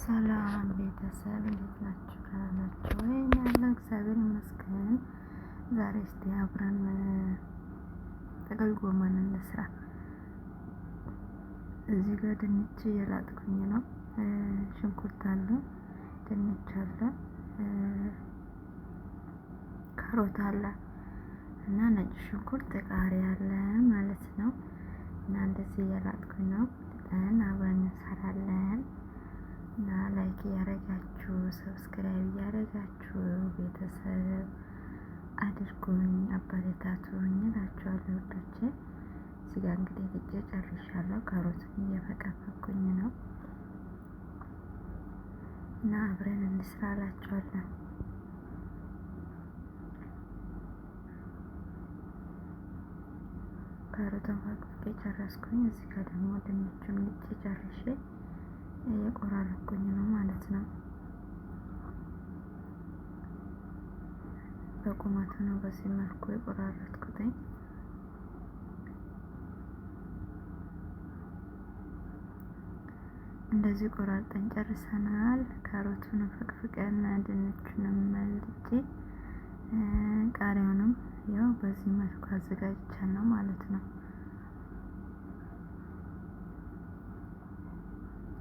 ሰላም ቤተሰብ እንዴት ናችሁ? ደህና ናችሁ ወይ? እኔ ያለው እግዚአብሔር ይመስገን። ዛሬ እስቲ አብረን ጥቅል ጎመን እንስራ። እዚህ ጋር ድንች እየላጥኩኝ ነው። ሽንኩርት አለ፣ ድንች አለ፣ ካሮት አለ እና ነጭ ሽንኩርት ቃሪያ አለ ማለት ነው። እና እንደዚህ እየላጥኩኝ ነው። ልጠን አብረን እንሰራለን። እና like እያደረጋችሁ subscribe እያደረጋችሁ ቤተሰብ አድርጉኝ፣ አበረታቱኝ እላችኋለሁ ውዶቼ። እዚህ ጋር እንግዲህ ልጬ ጨርሻለሁ። ካሮቱን እየፈቀፈኩኝ ነው እና አብረን እንስራ እላችኋለሁ። ካሮቱን ፈቅፍቄ ጨረስኩኝ። እዚህ ጋር ደግሞ ድንቹን ልጬ ጨርሼ እየቆራረጥኩኝ ነው ማለት ነው። በቁመቱ ነው በዚህ መልኩ የቆራረጥኩትኝ። እንደዚህ ቆራርጠን ጨርሰናል። ካሮቱን ፈቅፍቀን ድንቹንም መልጬ ቃሪያውንም ያው በዚህ መልኩ አዘጋጅቻለሁ ማለት ነው።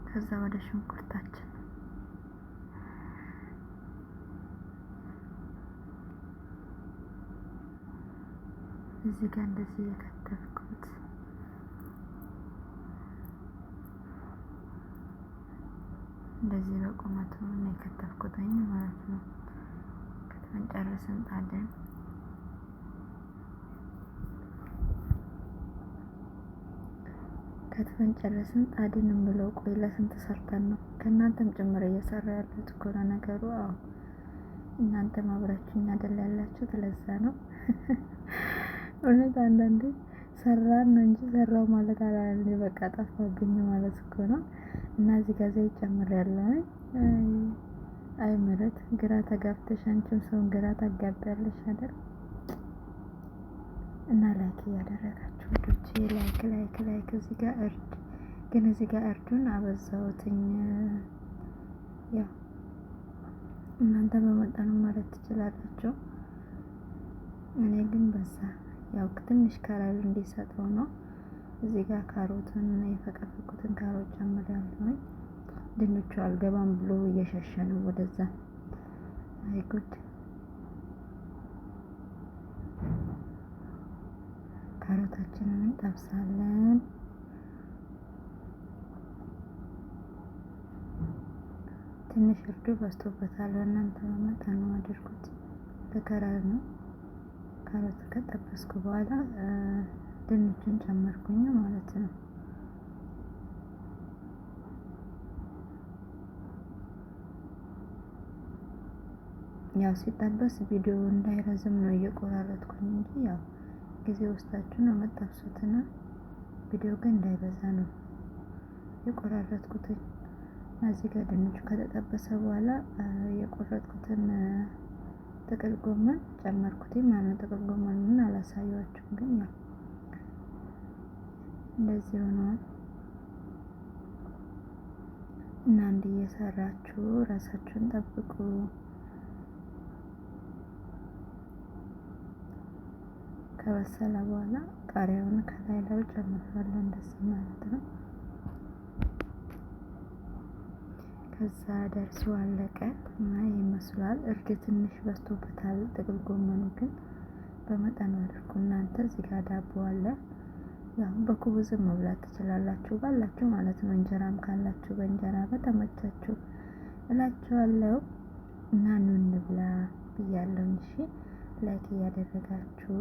ከዛ ወደ ሽንኩርታችን እዚህ ጋር እንደዚህ የከተፍኩት እንደዚህ በቁመቱ ነው የከተፍኩትኝ ማለት ነው። ከተፈን ጨርሰን ጣድን። ከትፈን ጨረስን ጣድንም ብለው ቆይ ለስንት ሰርተን ነው ከእናንተም ጭምር እየሰራ ያሉት እኮ ነው ነገሩ። አዎ እናንተም አብራችሁኝ አይደል ያላችሁት? ለዛ ነው እውነት አንዳንዴ ሰራን ነው እንጂ ሰራው ማለት አላለም። በቃ ጠፋብኝ ማለት እኮ ነው። እና እዚህ ጋር ዘይት ጨምሬያለሁ። አይ ምረት ግራ ተጋብተሽ አንቺም ሰውን ግራ ታጋቢያለሽ አይደል? እና like እያደረጋችሁ ውዶቼ፣ like like like። እዚህ ጋር እርድ ግን እዚህ ጋር እርዱን አበዛሁትኝ። ያው እናንተ በመጠኑ ማለት ትችላላችሁ። እኔ ግን በዛ ያው ትንሽ color እንዲሰጠው ነው። እዚህ ጋር ካሮትን የፈቀፈኩትን ካሮት ጨምሬያለሁኝ። ድንቹ አልገባም ብሎ እየሸሸ ነው ወደዛ። አይ ጉድ! ካሮታችንን እንጠብሳለን። ትንሽ እርዱ በዝቶበታል። እናንተ በመጠኑ አድርጉት። ለ color ነው። ካሮት ከጠበስኩ በኋላ ድንቹን ጨመርኩኝ ማለት ነው። ያው ሲጠበስ ቪዲዮ እንዳይረዝም ነው እየቆራረጥኩኝ እንጂ ያው ጊዜ ወስዳችሁ ነው የምጠብሱትና ቪዲዮ ግን እንዳይበዛ ነው የቆራረጥኩት። እዚህ ጋር ድንቹ ከተጠበሰ በኋላ የቆረጥኩትን ጥቅል ጎመን ጨመርኩት ማለት ነው። ጥቅል ጎመኑን አላሳያችሁም ግን ያው እንደዚህ ሆኗል። እና እንዲህ እየሰራችሁ ራሳችሁን ጠብቁ። ከበሰለ በኋላ ቃሪያውን ከላይ ላይ ጨምራለሁ እንደዚህ ማለት ነው። ከዛ ደርሶ አለቀ እና ይመስላል። እርድ ትንሽ በዝቶበታል። ጥቅል ጎመኑ ግን በመጠኑ አድርጉ እናንተ። እዚህ ጋር ዳቦ አለ። ያው በኩብዝም መብላት ትችላላችሁ ባላችሁ ማለት ነው። እንጀራም ካላችሁ በእንጀራ በተመቻችሁ እላችኋለሁ። እና ኑ እንብላ ብያለሁ። እሺ like እያደረጋችሁ